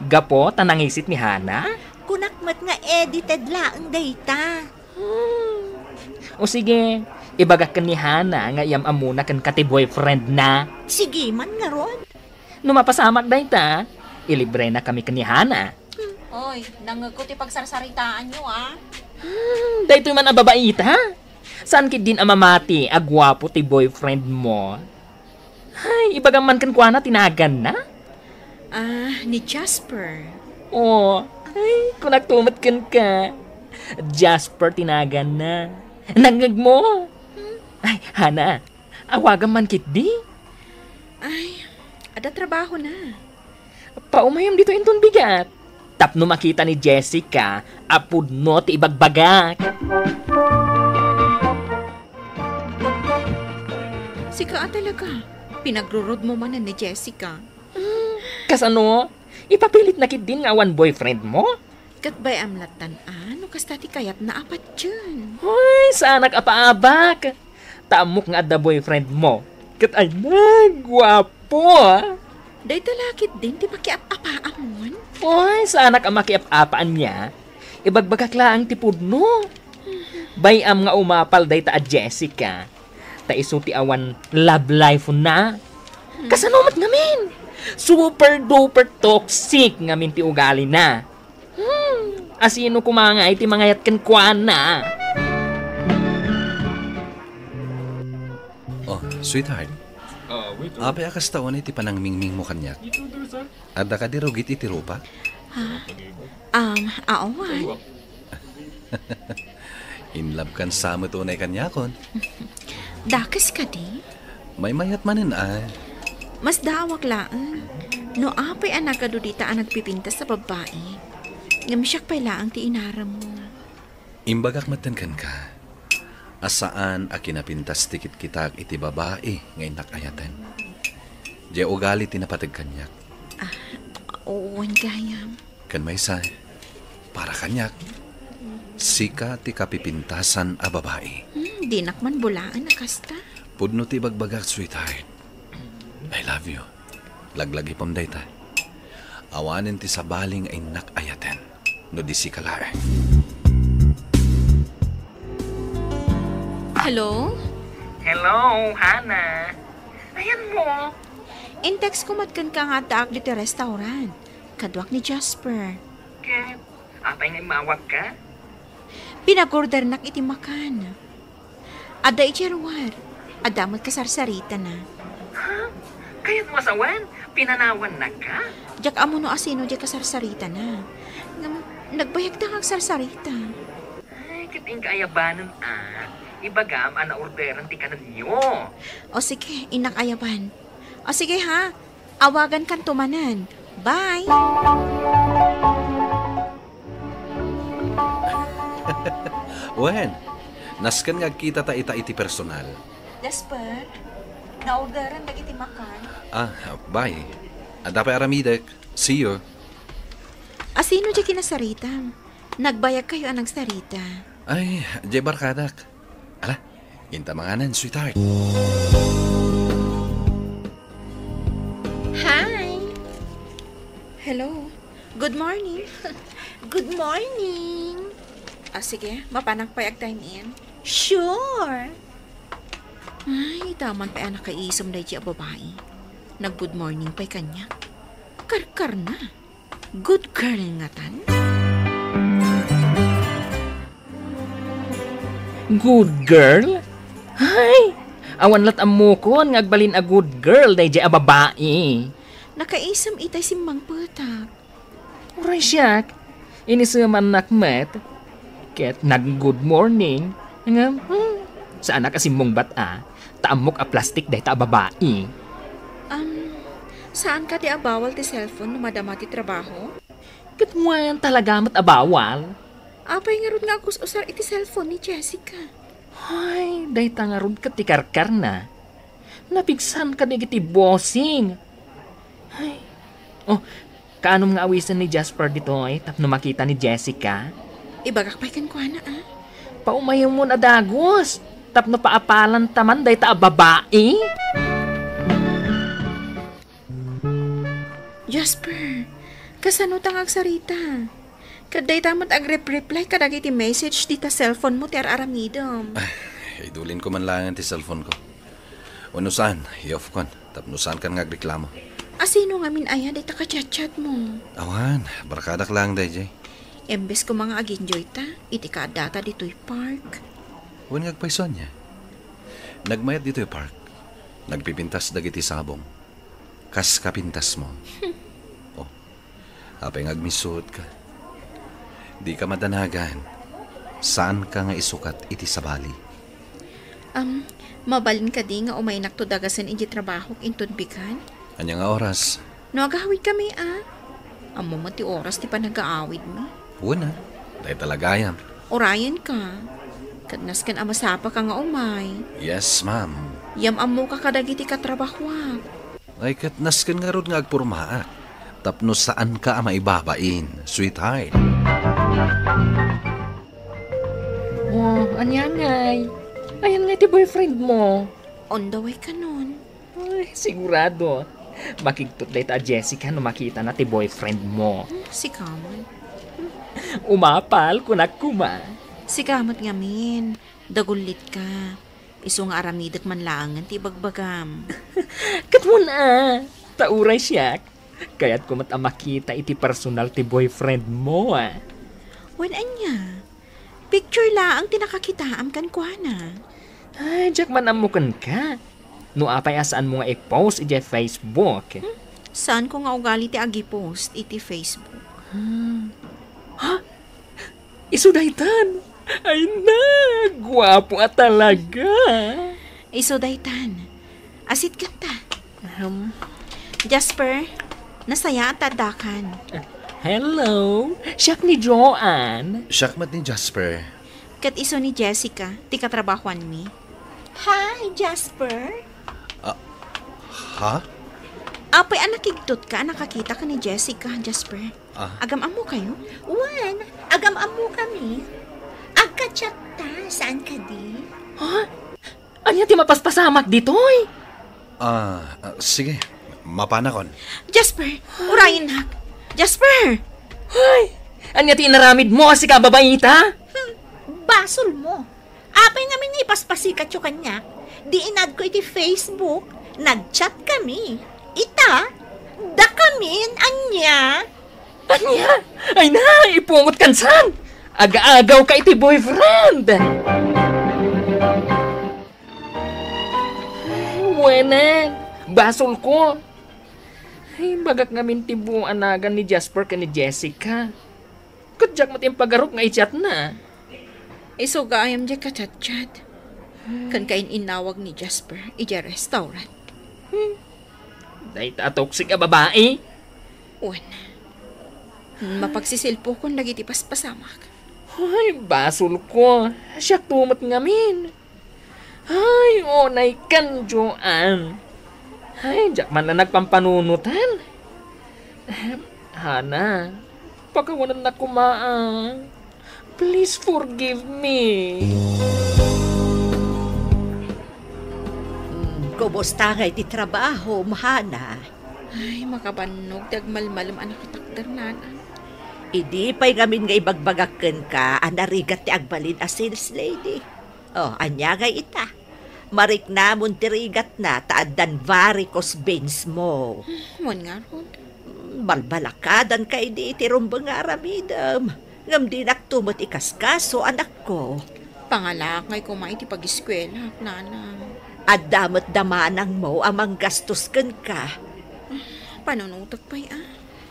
Gapu ta nangisit ni Hana? Kunak met nga edited laeng dayta. Hmm. O sige, ibagak ken ni Hana nga iam-ammona kenka ti boyfriend na. Sige man ngarud. No mapasamak dayta, ilibrenakami ken ni Hana. Hmm. Oy, nangngegko ti pagsarsaritaanyo, a. Hmm, daytoy man a babai ita. Saan ketdin a mamati a guapo ti boyfriend mo? Ay, ibagam man kenkuana ti naganna? Ah, ni Jasper. Oh, ay, kunakto met kenka. Jasper ti naganna. Nangngegmo? Hmm? Ay, Hana, awagam man ketdi? Ay, adda trabahona. Paumayam ditoy inton bigat. Tapno makita ni Jessica a pudno ti ibagbagak. Sika a talaga. Pinagrurudmo manen ni Jessica. Hmm, kasano? Ipapilitna ketdin nga awan boyfriend mo? Ket bay-am lattan a no kasta ti kayatna a patien. Hoy, saanak a paabak! Ta ammok nga adda boyfriend mo. Ket ay na, guapo, a! Dayta la ketdin ti makiap-apaamon? Hoy, saanak a makiap-apa ania. Ibagbagak laeng ti pudno. Bay-am nga umapal dayta a Jessica. Ta isu ti awan love life na. Kasano met ngamin? Super duper toxic ngamin ti ugalina. Hmm, asino koma ngay ti mangayat kenkuana? Oh, sweetheart. Ah, wait, oh. Apay a kasta unay ti panangmingmingmo kaniak? Ito, sir. Adda kadi rugit iti rupa? Ha? Um, awan. In love kan sa met unay kaniakon. Dakes kadi? Maymayat manen ay. Masdaawak laeng. No apay a nagadu dita a nagpipintas a babbai. Ngem siak pay laeng ti inarammo. Imbagak metten kenka a saan a kinapintas ti kitkitak iti babai nga innak ayaten. Diay ugali ti napateg kaniak. Ah, wen gayam. Ken maysa, para kaniak, sika ti kapipintasan a babai. Hmm, dinak man bulaen a kasta. Pudno ti ibagbagak, sweetheart. I love you. Laglagipem dayta. Awanen ti sabali nga innak ayaten no di sika laeng. Hello? Hello, Hana. Ayanmo. In-text ko met kenka nga addaak ditoy restaurant. Kaduak ni Jasper. Ket, apay nga immawagka? Pinag-ordernak iti makan. Adda idiay ruar. Adda met kasarsaritana. Ha? Kayatmo a sawen? Pinanawannaka? Diak ammo no asino diay kasarsaritana. Ngem, nagbayagda nga agsarsarita. Ay, ket inka ayabanen, a. Ibagam a naorderan ti kanenyo. O sige, innak ayaban. O sige ha, awagankanto manen. Bye! Wen, nasken nga agkitata ita iti personal. Jasper, naorderan dagiti makan. Ah, bye. Adda pay aramidek. See you. Asino diay kinasaritam? Nagbayagkayo a nagsarita. Ay, diay barkadak. Ala, inta manganen, sweetheart. Hi! Hello. Good morning. Good morning. Ah, sige, mapanak pay agtime in. Sure. Ay, ita man pay a nakaisem daydi a babai. Nag-good morning pay kaniak. Karkarna. Good girl ngatan? Good girl? Ay, awan lat ammokon nga agbalin a good girl daydi a babai. Nakaisem itay simmangpetak. Uray siak, inisemannak met. Ket nag-good morning. Ngem, hmm, saanak a simmungbat a. Ta ammok a plastik dayta a babai. Um, saan kadi a bawal ti cellphone no madama ti trabaho? Ket wen, talaga met a bawal. Apay ngarud nga agus-usar iti cellphone ni Jessica? Ay, dayta ngarud ket ti karkarna. Napigsan kadagiti bossing. Ay. Oh, kaanom nga awisen ni Jasper ditoy tapno makita ni Jessica? Ibagak pay kenkuana, a? Paumayemon a dagus tapno paapalanta man dayta a babai. Jasper, kasano ta nga agsarita? Ket dayta met agrep-reply kadagiti message dita cellphone mo ti ar-aramidem. Ay, idulinko man laengen ti cellphone ko. Wenno saan, i-off kon, tapno saankan nga agreklamo. Asino ngamin aya dayta ka-chat-chat mo? Awan, barkadak laeng daydiay. Imbes koma nga ag-enjoy ta, iti kaaddata ditoy park. Wen nga agpayso ania? Nagmayat ditoy park. Nagpipintas dagiti sabong. Kas kapintasmo. Oh, apay nga agmissuotka? Dika madanagan. Saanka nga isukat iti sabali. Am, mabalin kadi nga umaynakto dagasen idiay trabahok inton bigat? Ania nga oras? No agawidkami, a? Ammom met ti oras ti panagaawidmi. Wen a, dayta la gayam. Urayenka. Ket nasken a masapaka nga umay. Yes, ma'am. Yam-ammoka kadagiti katrabahoak. Ay, ket nasken ngarud nga agpormaak tapno saanka a maibabain, sweetheart. Oh, ania ngay? Ayan ngay ti boyfriend mo. On the way kanon. Ay, sigurado. Makigtot dayta a Jessica no makitana ti boyfriend mo. Hmm, sika met. Umapal, kunak koma. Sika met ngamin. Dagullitka. Isu nga aramidek man laengen ti ibagbagam. Ket wen a, ta uray siak, kayatko met a makita iti personal ti boyfriend mo, a. Wen ania? Picture laeng ti nakakitaam kenkuana. Ay, diak man ammo kenka. No apay a saanmo nga i-post idiay Facebook. Hmm? Saanko nga ugali ti agi-post iti Facebook. Hmm. Ha? Isu daytan. Ay na, guapo a talaga. Isu daytan. Asitganta. Ahem. Jasper, nasayaat ta addakan. Hello, siak ni Joanne. Siak met ni Jasper. Ket isu ni Jessica, ti katrabahoanmi. Hi, Jasper. Ah, ha? Apay a nakigtotka a nakakita ken ni Jessica, Jasper? Ah. Agam-ammokayo? Wen, agam-ammokami. Agka-chat ta, saan kadi? Ha? Ania ti mapaspasamak ditoy? Ah, ah, sige. Mapanakon. Jasper, urayennak. Jasper! Ay! Ania ti inaramidmo a sika a babaita? Hmm, basolmo. Apay ngamin nga ipaspasikatyo kaniak? Di inadko iti Facebook, nag-chat kami. Ita? Dakamin, ania? Ania? Ay na, ipungot kansan! Aga-agawka iti boyfriend! Wenen, basolko. Ay, bagak ngamin ti buo a nagan ni Jasper ken ni Jessica. Ket diak met impagarup nga i-chatna. Isu gayam diay ka-chat-chat. Ken kain-innawag ni Jasper idiay restaurant. Hmm. Dayta a toxic a babai. Wen, mapagsisilpokon dagiti paspasamak. Ay, basolko. Siakto met ngamin. Ay, unaykan, Joanne. Ay, diak man la nagpampanunotan. Ahem, Hana, pakawanennak koma, ah. Please forgive me. Mm, kumusta ngay ti trabaho, Hana? Ay, makabannog ti agmalmalem a nakatakder, nanang. Idi pay ngamin nga ibagbagak kenka a narigat ti agbalin a sales lady. Oh, ania ngay ita? Mariknamon ti rigatna ta addan varicose veins mo. Wen ngarud. Balbalakadanka idi iti rumbeng nga aramidem. Ngem dinakto met ikaskaso, anakko. Pangalaak ngay koma iti pagiskuelak, nanang. Adda met da manangmo a manggastos kenka. Panunotek pay, a.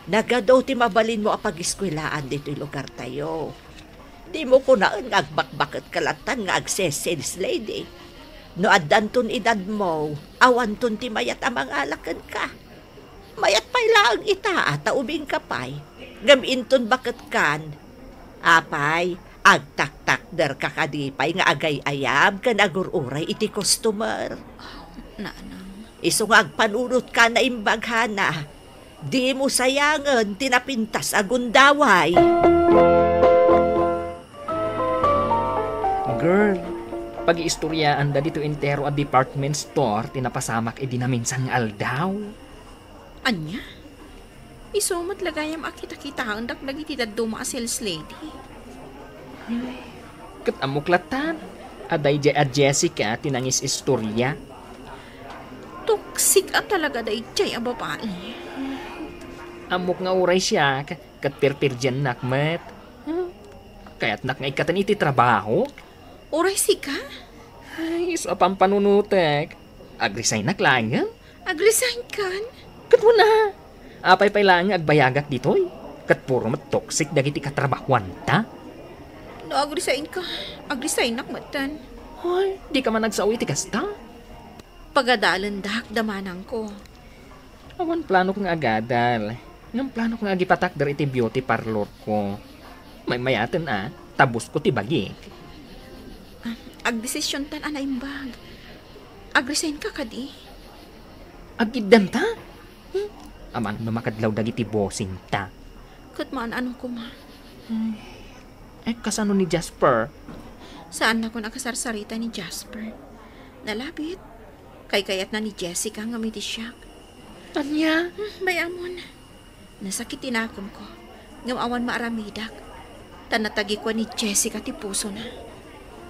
Nagadu ti mabalinmo a pagiskuelaan ditoy lugartayo. Dimo kunaen nga agbakbaketka lattan nga agse-sales lady. No addanton edadmo, awanton ti mayat a mangala kenka. Mayat pay laeng ita a ta ubingka pay, ngem inton baketkan. Apay, agtaktakderka kadi pay nga agay-ayab ken agur-uray iti customer? Nanang. Isu nga agpanunotka naimbag, Hana. Dimo sayangen ti napintas a gundaway. Girl, pagiistoryaanda ditoy entero a department store ti napasamak idi naminsan nga aldaw. Ania? Isu met la gayam a kita-kitaendak dagiti dadduma a sales lady. Ket ammok lattan a daydiay a Jessica ti nangis-istorya. Toxic a talaga daydiay a babai. Ammok nga uray siak, ket pirpirdiannak met. Hmm? Kayatnak nga ikkaten iti trabaho? Uray sika? Ay, isu a pampanunotek. Agresignak laengen? Agresign kan? Ket wen a. Apay pay laeng nga agbayagak ditoy? Ket puro met toxic dagiti katrabahuanta. No agresign ka, agresignak metten. Ay, di ka man agsao iti kasta? Pagadalendak, da manangko. Awan planok nga agadal. Ngem planok nga agipatakder iti beauty parlor ko. Maymayaten a, tabusko ti bagik. Ah, agdesisiontan a naimbag. Agresign ka kadi? Agiddanta? Hmm? Amangan no makadlaw dagiti bossingta. Ket maan-ano koma? Ay, eh, kasano ni Jasper? Saannakon a kasarsarita ni Jasper. Nalabit. Kaykayatna ni Jessica ngem iti siak. Ania? Hmm, bay-amon. Nasakit ti nakemko. Ngem awan maaramidak. Ta natagikua ni Jessica ti pusona.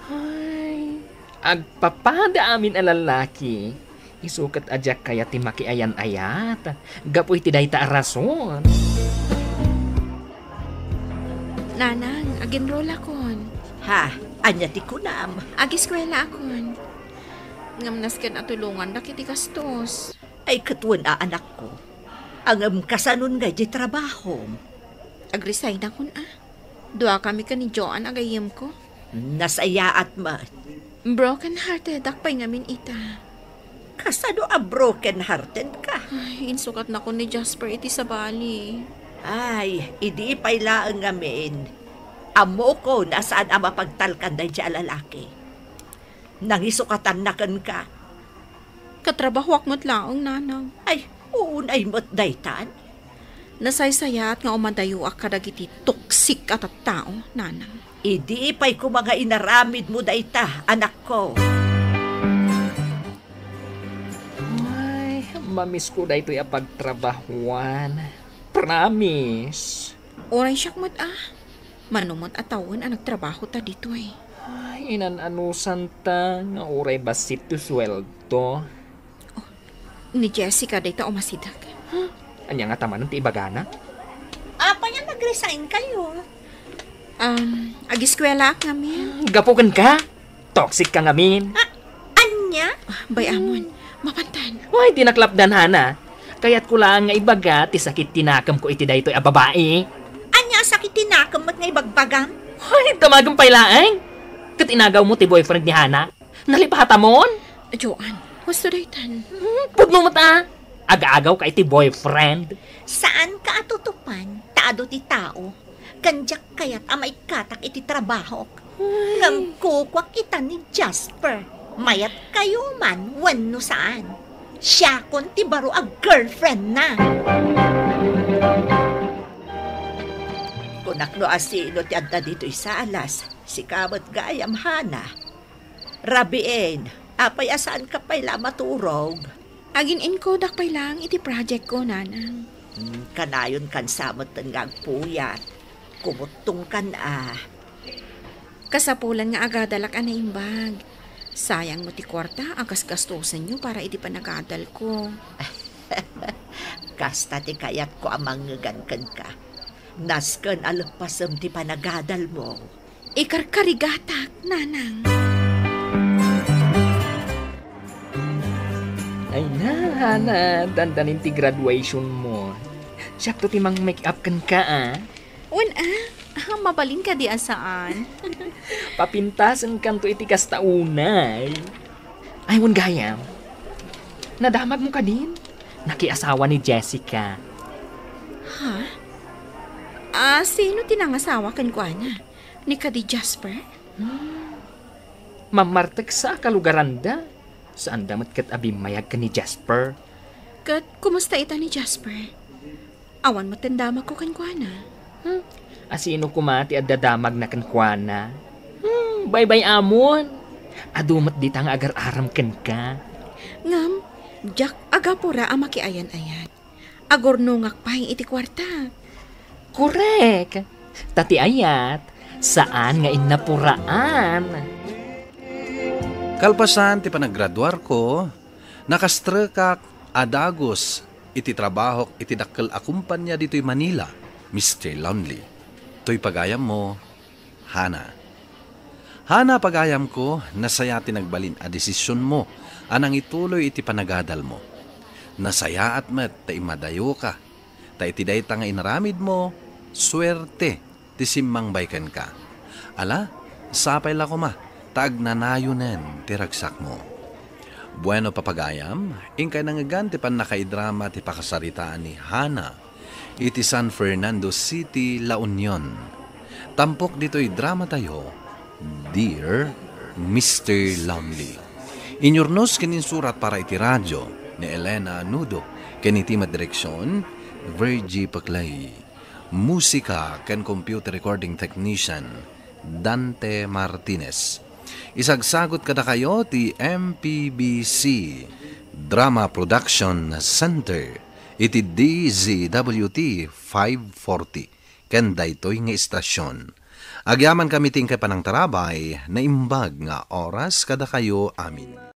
Ay, agpapada amin a lallaki. Isu ket a diak kayat ti makiayan-ayat. Gapu iti dayta a rason. Nanang, ag-enrollakon. Ha? Ania ti kunam? Agiskuelaakon. Ngem nasken a tulongandak iti gastos. Ay, ket wen a, anakko. Ngem kasanon ngay ti trabahom? Agresignakon a. Duakami ken ni Joan a gayyemko. Nasayaat met. Broken-heartedak pay ngamin ita. Kasano a broken-hearted ka? Ay, insukatnakon ni Jasper iti sabali. Ay, idi pay laeng ngamin. Ammokon a saan a mapagtalkan daydiay a lalaki. Nangisukatanna kenka. Katrabahoak met laeng, nanang. Ay, unay met daytan. Nasaysayaat nga umadayoak kadagiti toxic a tattao, nanang. Idi pay koma nga inaramidmo dayta, anakko. Ay, mamisko daytoy a pagtrabahuan. Promise. Uray siak met a. Mano met a tawen a nagtrabahota ditoy? Ay, inan-anusanta nga uray bassit ti sueldo. Oh, Ni Jessica dayta umasidek. Ania ngata manen ti ibagana? Apay a nag-resign kayo? Um, ageskuelaak ngamin. Gapu kenka? Toxic ka ngamin. Ah, ania? Ah, bay amon. Mapantan. Way, di naklapdan, Hana. Kayatko laeng nga ibaga ti sakit ti nakemko iti daytoy a babai. Ania a sakit ti nakem met nga ibagbagam? Ay, damagem pay laeng. Ket inagawmo ti boyfriend ni Hana? Nalipatamon? Joan, husto daytan. Hmm, pudno met a. Aga-agaw ka iti boyfriend. Saan ka atutupan, ta adu ti tao. Ken diak kayat a maikkatak iti trabahok. Ay. Ngem kukuak ita ni Jasper. Mayat kayo man wenno saan. Siakon ti baro a girlfriend na. Kunak no asino ti adda ditoy salas, sika met gayam, Hana. Rabiin, apay a saan ka pay la maturog? Agin-inkodak pay laeng iti project ko, Nanang. Hmm, kanayon kan sa metten nga agpuyat. Kumuttong kan a. Kasapulan nga agadalak a naimbag. Sayang mo ti kuarta a gasgastosenyo para iti panagadal ko. Kasta ti kayatko a mangngegan kenka. Nasken a leppasem ti panagadal mo. Ikarkarigatak, Nanang. Ay na, Hana, dandanin ti graduation mo. Siakto ti mang-make up kenka, a. Wen, a? Ah, mabalin kadi a saan? Papintasenkanto iti kasta unay. Ay, wen gayam. Nadamagmo kadin? Nakiasawa ni Jessica. Ha? Ah, sino ti nangasawa kenkuana? Ni kadi Jasper? Hmm. Mammarteksa a kalugaranda. Saanda met ket a bimmayag ken ni Jasper. Ket kumusta ita ni Jasper? Awan met ti damagko kenkuana. Hmm. Asino koma ti adda damagna kenkuana? Hmm, baybay-amon. Adu met dita nga agar-aram kenka. Ngem, diak agapura a makiayan-ayat. Agurnongak pay iti kuarta. Korek. Ta ti ayat, saan nga innapuraan. Kalpasan ti panagraduarko, nakastrekak a dagus iti trabahok iti dakkel a kumpania ditoy Manila, Mister Lonely. Toy pagayammo, Hana. Hana, pagayamko, nasaya ti nagbalin a desisionmo a nangituloy iti panagadalmo. Nasayaat met ta immadayoka, ta iti dayta nga inaramidmo, suerte ti simmangbay kenka. Ala, sapay la koma, ta agnanayonen ti ragsakmo. Bueno, papagayam, inkay nangngegan ti pannakaidrama ti pakasaritaan ni Hana iti San Fernando City, La Union. Tampok ditoy dramatayo, Dear Mister Lonely. Inyurnos ken insurat para iti radio ni Elena Nudo ken iti met direksion, Virgie Paclay. Musika ken computer recording technician, Dante Martinez. Isagsagut kadakayo ti M P B C Drama Production Center iti D Z W T five forty ken daytoy nga istasion. Agyamankami ti inkay panangtarabay, naimbag nga oras kadakayo amin.